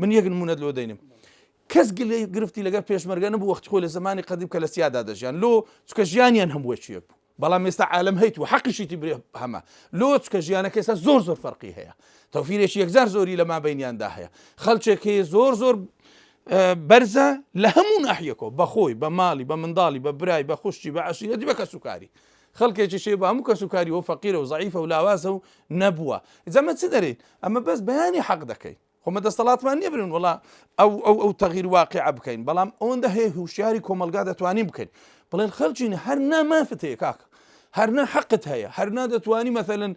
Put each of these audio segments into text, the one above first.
من یەک نمونەت لۆ دەینم کەس گرفتی لەگەر پێشمەرگە نەبوو وەختی خۆی لە زمانی قەدیم کە لە سیادا دەژیان لۆ چکە ژیانیان هەموو وەکیەک بوو بەڵام ئێستا عالم هەیت و حەقیشیتی برێ هەمە لۆ چکە ژیانەکە ئێستا زۆر زۆر فەرقی هەیە تەوفیرێکی یەکجار زۆری لە مابینیاندا هەیە خەڵکێک هەیە زۆر زۆر بەرزە لە هەموو ناحیەکەوە بەخۆی بە ماڵی بە منداڵی بە برای بە خوشکی بە عەشیرەتی بە کەسوکاری خەڵکێکی شێ بە هەموو کەسوکاری و فەقیرە و زەعیفە و لاوازە و نەبووە جەمە چ دەرێین ئەمە بەس بەیانی حەق دەکەین خۆ مە دەستەڵاتمان نییە برێن وڵا ئەو ئەو ئەو تەغیر واقعە بکەین بەڵام ئەوەندە هەیە هوشیاری کۆمەلگا دەتوانین بکەین بڵێن خەڵکین هەر نا مافت هەیە کاکە هەر نا حەقت هەیە هەر نا دەتوانی مەثلەن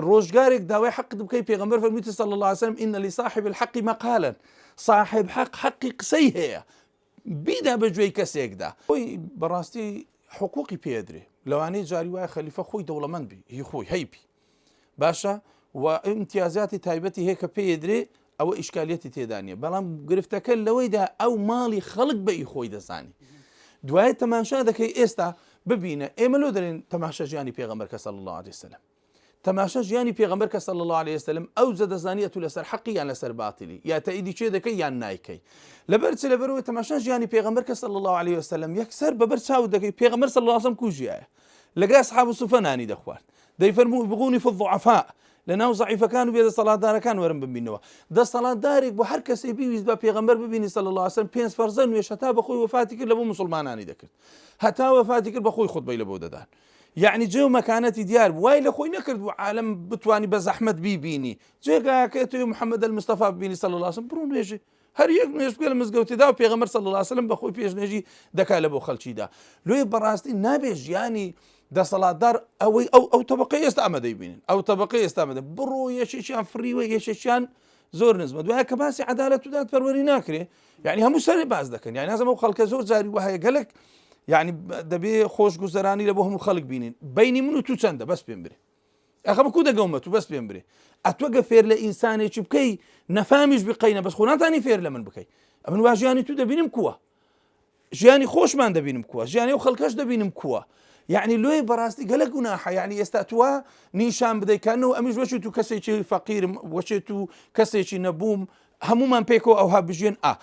ڕۆژگارێک داوای حەقت بکەی پێغەمبەر فەرموویتی صلی الله علیه وسلم ان لصاحب الحق مقالا صاحب حق حەقی قسەی هەیە بیدا بە گوێی کەسێکدا خۆی بەڕاستی حقوقی پێدرێ لەوانەیە جاری وایە خەلیفە خۆی دەوڵەمەند بی هی خۆی هەیبی باشە و ئیمتیازاتی تایبەتی هەیە کە پێیدرێ ئەوە ئیشکالیەتی تێدا نییە بەڵام گرفتەکە لەوەیدا ئەو ماڵی خەڵک بە ئی خۆی دەزانی دوای تەماشا دەکەی ئێستا ببینە ئێمە لۆ دەرێن تەماشا ژیانی پێغەمبەر کە صلی الله علیه وسلم تەماشا ژیانی پێغەمبەر کە صلی الله علیه وسلم ئەو جە دەزانی ئەتوو لەسەر حەقی یان لەسەر باتلی یا تەئیدی چێ دەکەی یان نایکەی لەبەر چ لەبەرەوەی تەماشا ژیانی پێغەمبەر کە صلی الله علیه وسلم یەکسەر بەبەر چاو دەکەی پێغەمبەر صلی الله علیه وسلم کوژیایە لەگە ئەسحاب سوفە نانی دەخوارد دەیفەرموو ابغونی فی الضعفاء لە ناو زەعیفەکان و بێدەسەڵاتدارەکان وەرن ببینەوە دەسەڵاتدارێک بۆ هەر کەسێ بیویست بە پێغەمبەر ببینی صلی الله علیه وسلم پێنج فەرزە نوێژ هەتا بەخۆی وەفاتی کرد لە بۆ مسلمانانی دەکرد هەتا وەفاتی کرد بەخۆی خوتبەی لە بۆ دەدان یعنی جێ و مەکانەتی دیار بوو وای لە خۆی نەکرد بوو عالم بتوانی بە زەحمەت بیبینی جێگاکە توی محەممەد المستەفا ببینی صلی الله علیه وسلم بڕۆ نوێژی هەر یەک نوێژ بکە لە مزگەوتێدا و پێغەمبەر صلی الله علیه وسلم بە خۆی پێش نوێژی دەکا لە بۆ خەڵکیدا لۆیە بەڕاستی نابێ ژیانی دەسەڵاتدار ئەوەی ئەو ئەو تەبقەی ئێستا ئەمە دەیبینن ئەو تەبقەی ئێستا ئەمە بڕۆ یەکێکیان فریوە یەکێکیان زۆر نزمە دوای کە باسی عدالەت و دادپەروەری ناکرێ یعنی هەموو سەرێ باس دەکەن یعنی نازم ئەو خەڵکە زۆر جاری وهەیە گەلک یعنی دەبێ خۆشگوزەرانی لە بۆ هەموو خەڵک بینین بینی من و تو چەندە بەس پێم برێ ئەخە بە کو دەگەومە تو بەس پێم برێ ئەتوە گە فێر لە ئینسانێکی بکەی نەفامیش بقینە بەس خۆ ناتانی فێر لە من بکەی ئەمن وا ژیانی تو دەبینم کووە ژیانی خۆشمان دەبینم کووە ژیانی و خەڵکەش دەبینم کووە یعنی لۆی بەڕاستی گەلە گوناحە یعنی ئێستا تووە نیشان بدەیت کەنەوە ئەمیش وەچی تو کەسێکی فەقیرم وەچێت و کەسێکی نەبووم هەمومان پێکەوە ئەوها بژێن ئا.